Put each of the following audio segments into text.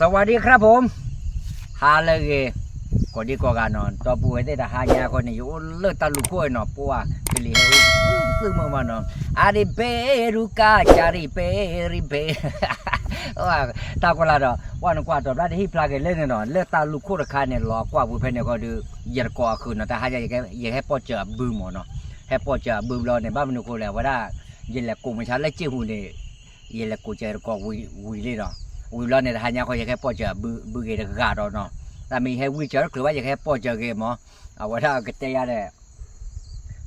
สวัสดีครับผม ဟါလၢအဂ့ၤ ကိးဒံကိးဂၤနီၤ ဒီပုၢ်ဝဲၢ်သ့ၣ်တဟါညါအဃိန့ၣ် ယအိၣ်လၢတၢ်လူၢ်ခိၣ်အံၤနီၤ ပှၢ်ကလံၤဟဲဟူသုမုၢ်မးနီၤ အါရံၤဘ့ရူကါ ကၢ်ရံၤဘ့ရံၤဘ့ တၢ်ကွၢ်လၢ်ဒီး ပှၢ်နကွၢ်တီၤဖျါတဟံၣ်ဖျါက့ၤလၢန့ၣ်နီၤ လၢတၢ်လူၢ်ခိၣ်တခါန့ၣ် လီၤကွၢ်ဝံၤဖဲန့ၣ်ဃီဒီး ယတကိးအခုနီၤ တဟါညါ ယကဟဲပိာ်စၢၤအဘုမးနီၤ ဟဲပိာ်စၢၤအဘုဘျီန့ၣ် ဘၣ်မနုၤအဃိလဲၣ် အဝဲဒၣ် ယလဲၤကိးမုၢ်ဆါလၢကၠ့ၢ်ဟူန့ၣ် ယလဲၤကိးစၢၤတကိးဝံၤလံနီၤ ဝံၤဘျီန့ၣ် တဟါညါဃီ ယကဟဲပိာ်စၢၤအဘုဂ့ၤတဂၤဒီးနီၤ တၢ်မ့ၢ်ယဟဲဝံစၢၤတချုးဘၣ် ယကဟဲပိာ်စၢၤဂ့ၤမး အဝဲဒၣ်ကတဲယၤဒီး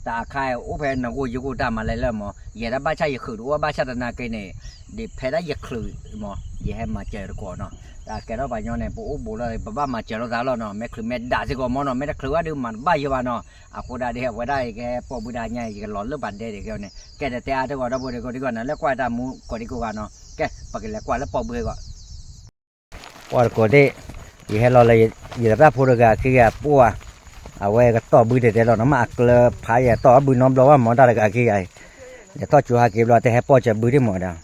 တၢ်အခါအိၣ်ဖဲနဂိၢ်ယဂိၢ်တၢ်မၤလဲၣ်လၢမး ယဲဒၣ်ဘၣ်ဆၣ်ယချုးတအိၣ်ဘၣ်ဆၣ်သနာ်က့န့ၣ် ဒ်ဖဲဒၣ်ယချုးမး ယဟဲမၤစၢၤတကိးနီၤ တၢ်ကဲထီၣ်ပှၤညီန့ၣ် ပအိၣ်ဘူးလီၤ ပဘၣ်မၤစၢၤလိာ်သးလီၤနီၤ မ့ၢ်ချုးမ့ၢ်ဒၣ်စ့ၢ်ကီးမးနီၤ မ့ၢ်တချုးဘၣ်ဒီးမၤတဘၣ်ယိာ်ဘၣ်နီၤ အဃိဒၣ်ဒ်အဝဲဒၣ်ယကဟဲပိာ်ဘုတဟါညါ ယကလီၤလၢပှၤဒဲဒၣ်ကဲန့ၣ် ကဲတတဲအါတဂီၤဒီပုၢ်ဝဲၢ်ကိးဒံကိးဂၤနီၤ လၢကွၢ်တၢ်မူကိးဒံကိးဂၤနီၤ ကဲ ပကလဲၤကွၢ်လၢပိာ်ဘုဂ့ၤဂီၢ် ပှၢ်တကိးသ့ၣ် ယဟဲလီၤလၢ ယသရၣ်ဖိတဂၤခံဂၤပှၢ် အဝဲကတီၢ်ဘုတဲတဲလီၤနီၤ မ့ၢ်အကျၢၤဖးယဲ တီၢ်ဘုနီတဘျီဘၣ်မးတၢ်တဂၤခံဂၤအံၤ လဲၤထီၣ်ကၠိဟးက့ၤဘျီ တဟဲပိာ်စၢၤဘုဒ်မးဒီး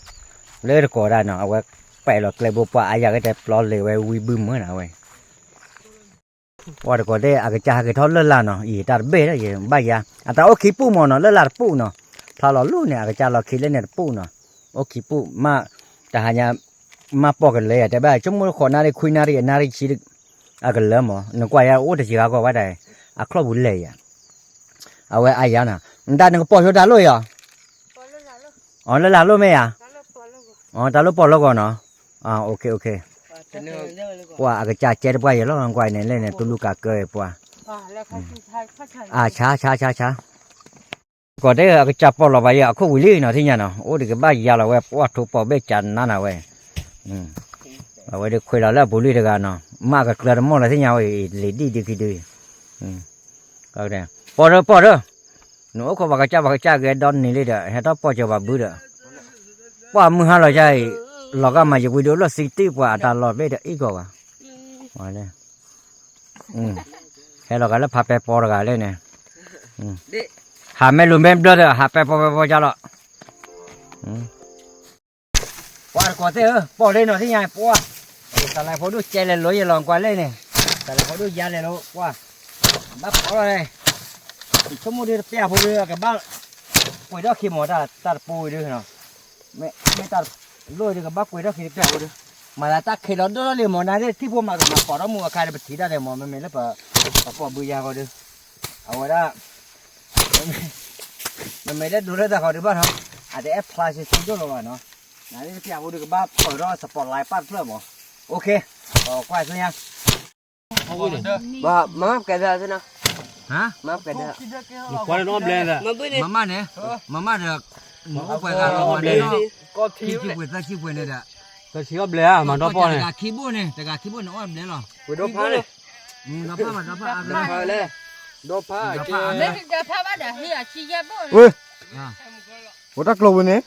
လၢတကိးဒၣ်နီၤ အဝဲပဲာ်လီၤကျဲဘိပှၢ်အါယၤကတဲပျီလ့ၤဝဲဝံဘုမုၢ်နီၤဝဲ ပှၢ်တကိးသ့ၣ် အကစၢ်ဟးက့ၤထီၣ်လၢလာ်နီၤ အံၤတၢ်တဘ့ၣ်လၢယဘၣ်ယၤ အတၢ်အိၣ်ခံပူၢ်မးနီၤ လၢလာ်တပူၢ်နီၤ ဖျါလီၤလိၣ်န့ၣ် အကစၢ်လီၤခံလၢန့ၣ်တပူၢ်နီၤ အိၣ်ခံပူၢ် မ့ၢ် တဟါညါ မ့ၢ်ပိာ်ကလဲၤယၤ တဲဘၣ် ဆိကမိၣ်ဃိးနၣ်ရံၣ်ခွံနၣ်ရံၣ် အနၣ်ရံၣ်ဆံ အကလၢာ်မး နကွၢ်ယၤအိၣ်တယံၤဂၤကီးဝဲဒၣ် အချီၣ်ပူၤလဲၤယၤ အဝဲအါယၤနီၤ နတၢ်နကပိာ်ဆိတၢ်လိၣ်ယၤ အီၤလၢလာ်လိၣ်မ့ၢ်ယၤ အီၤတၢ်လိၣ်ပိာ်လိၣ်ဂီၢ်နီၤ ပှၢ်အကစၢ်ကဲတပှၢ်ယဲလီၤ ကွၢ်န့ၣ်လဲၣ်န့ၣ် တူၢ်လူၢ်ကးကၢပှၢ် အဆါဆါဆါဆါ ကီးတဲအကစၢ်ပိာ်လီၤဘၣ်ယဲအခိၣ်ဝံၤလံနီၤ ထံၣ်ညါနီၤ အိၣ်ဒံးကဘၣ်ယၤလီၤဝဲ ပှၢ်ထိပိာ်ဘ့ၣ်ကနါနၤဝဲ အဝဲဒၣ်ခွဲးလီၤလၢအပူၤလံတဂၤနီၤ မ့ၢ်အကကျၢၤတမီၢ်လီၤ ထံၣ်ညါဝဲ လံာ်ဒံၣ်ဒံးခံဒု ပိာ်ဒီး ပိာ်ဒီး နအိၣ်ခိးပှၤကစၢ် ပှၤကစၢ်ဂဲၤဒီနံၤလံဒီး ဟဲထီၣ်ပိာ်စၢၤပှၤဘုဒီး ပှၢ်မုၢ်ဟါလီၤယၤအံၤ လီၤဂာ်မးယဝံၤဒုးအိၣ်လၢသံတံၢ်ပှၤအတၢ်လီၢ်ဘ့ၣ်ဒီးအံၣ်ကီးဘၣ် ဟဲလီၤဂာ်လၢဖးပဲပီတဂၤလဲၣ်န့ၣ် ဟးမဲာ်လူၤမဲာ်ဘျၢဒီး ဟးပဲပီပဲပီကၢ်လီၤ ပှၢ်တကိးသ့ၣ်ဧၢ ပိာ်လံနီၤ သ့ၣ်ညါပှၢ် တၢ်လဲၤဖိဒိၣ်ကဲလဲၤလိၤယဲလီၤကွၢ်လဲၣ်န့ၣ် တၢ်လဲၤဖိဒိၣ်ယါလဲၤလိၤ ပှၢ် ဘၣ်ဖီလီၤန့ၣ် ဆိကမိၣ်ဒုးတပျၢ်ဖိဒုး ကဘၣ် ပှ့ၤထီၣ်ခံမး တၢ်တပူၤဝံၤဒုးနီၤ မ့ၢ်တၢ်လိၣ်ဒုး ကဘၣ်ပှ့ၤထီၣ်ခံတပျၢ်ဖိဒုး မၤသးတၢ်ခံးလီၤဒိၣ်လီၤလံမး နၤသ့ၣ်ထံၣ်ဖိမး ကမၤပိာ်ထီၣ်မူအခါဒီး ပထံၣ်တၢ်ဒဲးမး မ့မ့ၢ်လၢပ ပပိာ်ဘုယါဃီဒုး အဝဲဒၣ် မ့မ့ၢ်လၢဒိးလၢတၢ်ဃီဒုးဘၣ်ထီၣ် အတအဲၣ်ဖျါဆံဆံဒိၣ်လီၤဘၣ်နီၤ နၤသ့ၣ်တပျၢ်ဖိဒုး ကဘၣ်ပိာ်ထီၣ် spotlight ပၢ်တဖျၢၣ်မး OK ကွၢ်ဆူညါ မမကဲဒၣ်သ့ၣ်နီၤ ဟါ မမကဲဒၣ် နကွၢ်လၢနအီၣ်ဘျဲသး မမန့ၣ် မမဒီး နအိၣ်ပှဲၤဂၤလီၤ မၤန့ၣ်နီၤ ခံဆံပှ့ၤသၢဆံပှ့ၤန့ၣ်ဒီး သၢဆံအီၣ်ဘျဲဧါ မၤဒီပီၢ်န့ၣ် တဂၤခံဘိၣ်န့ၣ် တဂၤခံဘိၣ်န့ၣ် အီၣ်ဘျဲလီၤ ဝံၤဒီဖးန့ၣ် ဒီဖးဘၣ် ဒီဖးအါဘျဲ ဒီဖး ဒီဖးအါဘျဲ ဝဲ ဝဲတၢ်ကျိၤဝဲန့ၣ်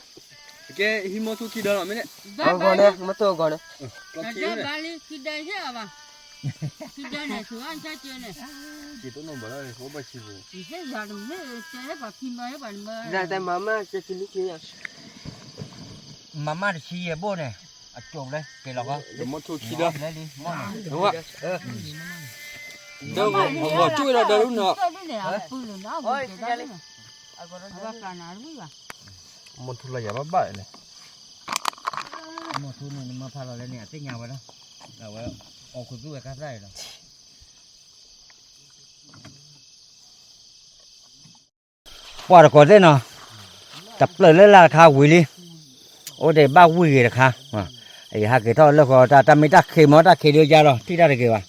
ကဲဟံးမီၢ်ထူခံဒီးလီၤမ့ၢ်န့ၣ် အဂီၢ်န့ၣ် မီၢ်ထူအဂီၢ်န့ၣ် တၢ်ဘၣ်လံခံဒီးဟ့ၣ်အဘၣ် ခံဒီးန့ၣ် သူအါဆါကဲန့ၣ် က့တနီၣ်ဘၣ်လၢ ဟိဘၣ်ဆံပူၤ ဟ့ၣ်ယၤတမ့ၢ်တဲဟဲပှၤခံဘၢဟ့ၣ်ပှၤတဘၢ တၢ်တဲမၤမၢ်ကဲခံနံၣ်ခံ မၤမၢ်တဆံယဲၢ်ဘိၣ်န့ၣ် အကၠိၣ်လဲ က့ၤလီၤဃီ မီၢ်ထူခံဒီး လဲလံ မီၢ်န့ၣ် ဒီးဂီၤကျိၣ်ဒီးဒီးလီၤ မီၢ်ထူလီၤယၤဘၣ်ဘၣ်န့ၣ် မီၢ်ထူန့ၣ် နမၢဖးလီၤလဲၣ်န့ၣ် အသ့ၣ်ညါဝဲလီၤ အဝဲ အီၣ်ခိၣ်သူဝဲခါသၣ်အံၤလီၤ ပှၢ်တကိးသ့ၣ်နီၤ တပျၢၢ်လၢလာ်တခါဝံၤလံ အိၣ်ဒံးဘၣ်ဝံၢ်ဂ့ၤတခါ ယဟးက့ၤထီၣ်လၢဃီတၢ် တၢ်မ့ၢ်တၢ်ခံးမ့ၢ်တၢ်ခံးဒုးယါလီၤ ထံၣ်တၢ်တဂ့ၤဘၣ်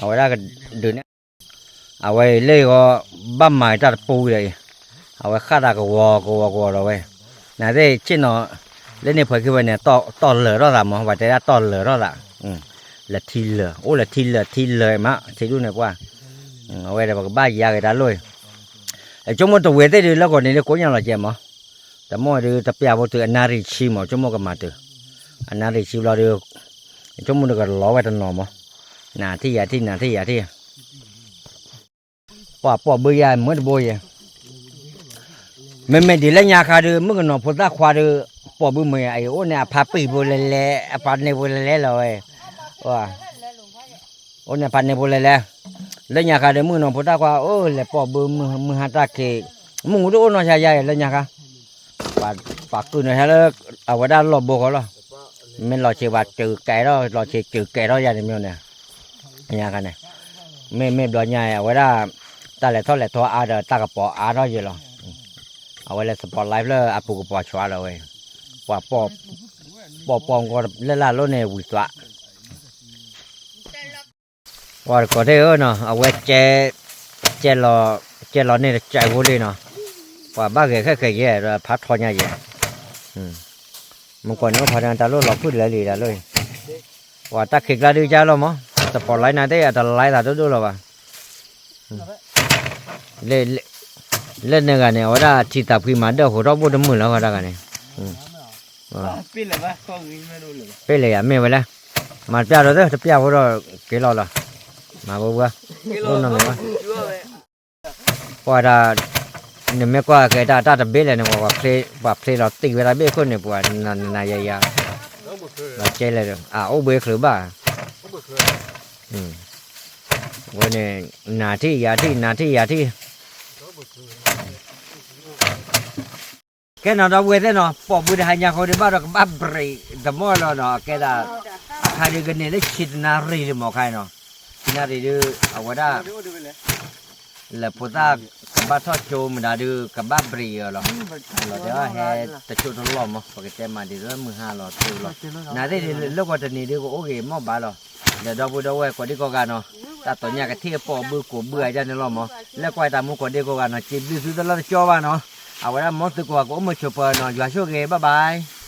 အဝဲဒၣ်ကဒုးန့ၣ် အဝဲအံၤလၢဂီၤ ဘၣ်မၤတၢ်တပူၤဝံၤဒီးအံၤ အဝဲဃၣ်တၢ်ကဝီၤကဝီၤကဝီၤလီၤဝဲ နသ့ၣ်ဆ့ၣ်နီၤ လၢန့ၣ်ဖှဲးခံဝဲန့ၣ် တီၢ်လၢာ်ထီၣ်သးမး ပှၤတဲဒၣ်တီၢ်လၢာ်ထီၣ်သး လၢထံလၢာ် အိၣ်လၢထံလၢာ်ထံလၢာ်မး ထံဒူၣ်န့ၣ်ပှၢ် အဝဲဒီးပကဘၣ်ယါက့ၤတၢ်လိၣ်အံၤ အဆိကမိၣ်တဝဲသ့ၣ်ဒုးလၢဂီၤန့ၣ်ဒုး ကိးညါလီၤကဲမး တမ့ၢ်ဒုးတပျၢ်ဖိတုၤအနၣ်ရံၣ်ဆံမး ဆိကမိၣ်ကမၤတုၤ အနၣ်ရံၣ်ဆံဘျီဒုး ဆိကမိၣ်ဒုးကလီၤဝဲတနီၤမး နၤထံၣ်ယၤထံၣ် နၤထံၣ်ယၤထံၣ် ပှၤပိာ်ဘုယါမ့ၢ်တဘိယဲ မ့မ့ၢ်ဒ်လၢညါခါဒုး မုၣ်ကနီၤဖိသၣ်ခွါဒုး ပိာ်ဘုမုၢ်အံၤအိၣ်န့ၣ်အဖါပံာ်ဖိလဲၤလဲၤ အဖါန့ၢ်ဖိလဲၤလဲၤလီၤဝဲ, အိၣ်န့ၣ်ဖါန့ၢ်ဖိလဲၤလဲၤ, လၢညါခါဒီးမုၣ်ကနီၤဖိတၢ်ကွၢ် အိၣ်လဲၤပိာ်ဘုမုၢ်ဟါတၢ်ခံး, မုၢ်မူတအိၣ်နီၢ်ဆါယါအံၤလၢညါခါ, ပှၤကုၢ်နီၤဆါလၢ အဝဲဒၣ်လီၢ်ဘိဃီလီၤ, မ့ၢ်လီၤဆံးပှၤစၢၤကဲထီၣ် လီၤဆံးစၢၤကဲထီၣ်ယါန့ၣ်မ့ၢ်န့ၣ်, ညါခါန့ၣ်, မ့မ့ၢ်ဘျီညါအံၤ အဝဲဒၣ် တၢ်လဲၤထီၣ်လဲၤထီအါဒီးတၢ်ကပီၤအါထီၣ်ယဲလီၤ, အဝဲလဲၤ support live လၢအပူၤကပီၤဆှးလီၤဝဲ, ပှၤ ပိာ်ပိာ်ကီၢ်လၢလာ်လိၣ်န့ၣ်ဝံၤသွး ပှၤတကိးသ့ၣ်ဧၢနီၤ အဝဲ ကဲလီၤ ကဲလီၤန့ၢ်တကဲဖိလံနီၤ, ပှၤဘၣ်ဂဲၤခဲခဲယဲၢ်ဒီးဖးထီညါယဲၢ်, မုၢ်ကီၢ်န့ၣ်အိၣ်ဖးန့ၣ် တၢ်လိၣ်လီၤဖုၣ်တလၢလံတၢ်လိၣ်အံၤ, ပှၤတၢ်ခံးကျါဒုကၢ်လီၤမး support live နၤသ့ၣ်အတ live သးဒိၣ်ဒိၣ်လီၤဘၣ် လၢန့ၣ်ဂၤန့ၣ် အဝဲဒၣ်ထံသးဖှံမၤဒၢၣ်ဟိးထီၣ်ဘိၣ်တမုာ်လီၤဂၤတၢ်ဂၤန့ၣ်, ပ့ၢ်လဲၣ်ယၤမ့ၢ်ဝဲလဲၣ်, မၤတပျၢ်ဒီးသ့ၣ်တပျၢ်ဖိဒီးက့ၤလီၤလီၤ, မၤဝဲဝဲ, ဒိၣ်နီၢ်မ့ၢ်ဝဲ, ပှၤတၢ် နမ့ၢ်ကွၢ်က့ၤတၢ်တၢ်တဘ့ၣ်လဲၣ်န့ၣ် ပှၤဖျ့လီၤတံၢ်ဝဲဒၣ်ဘ့ၣ်ခိၣ်န့ၣ် ပှၤနနယယၤ, လီၤကဲလဲၣ်ဒီး အအိၣ်ဘှံးချုးဘၣ်, ဝဲန့ၣ် နၤထံၣ်ယၤထံၣ် နၤထံၣ်ယၤထံၣ် ကဲနီၤ ဒီပုၢ်ဝဲၢ်သ့ၣ်နီၤ ပိာ်ဘုတဟါညါဃီဒုးဘၣ်ဒီးကဘၣ် break တမီၢ်လီၤနီၤ ကဲဒၣ် အခါဒုးကန့ၢ်လၢဆံတနၣ်ရံၣ်လံမးခါနီၤ ဆံနၣ်ရံၣ်ဒုး အဝဲဒၣ် လၢဖိသၣ်ကဘၣ်ထီၣ်ကၠိမတၤဒုး ကဘၣ် break အီၤလီၤ လီၤတဲာ်ဟဲတကၠိတလီၢ်မး ပကတဲမၤဒ်သိးမုၢ်ဟါလီၤတိၢ်လီၤ နၤသ့ၣ်ဒုးလၢကီၢ်တနံၤဒုးကအိၣ်ဂ့ၤမီၢ်ဘၣ်လီၤ ဒီးဒီပုၢ်ဝဲၢ်ကိးဒံကိးဂၤနီၤ တၢ်တိာ်ညၣ်ကထံၣ်အပိာ်ဘုကိးဘုအါဒၣ်န့ၣ်လီၤမး လၢကွၢ်တၢ်မူကိးဒံကိးဂၤနီၤ စံးဘျုးသုတလီၢ်တကၠီဘၣ်နီၤ အဝဲဒၣ်မ်သုကိးဂၤကအိၣ်မုာ်ဆိးပၢၤနီၤ ယွၤဆိၣ်ဂ့ၤ bye bye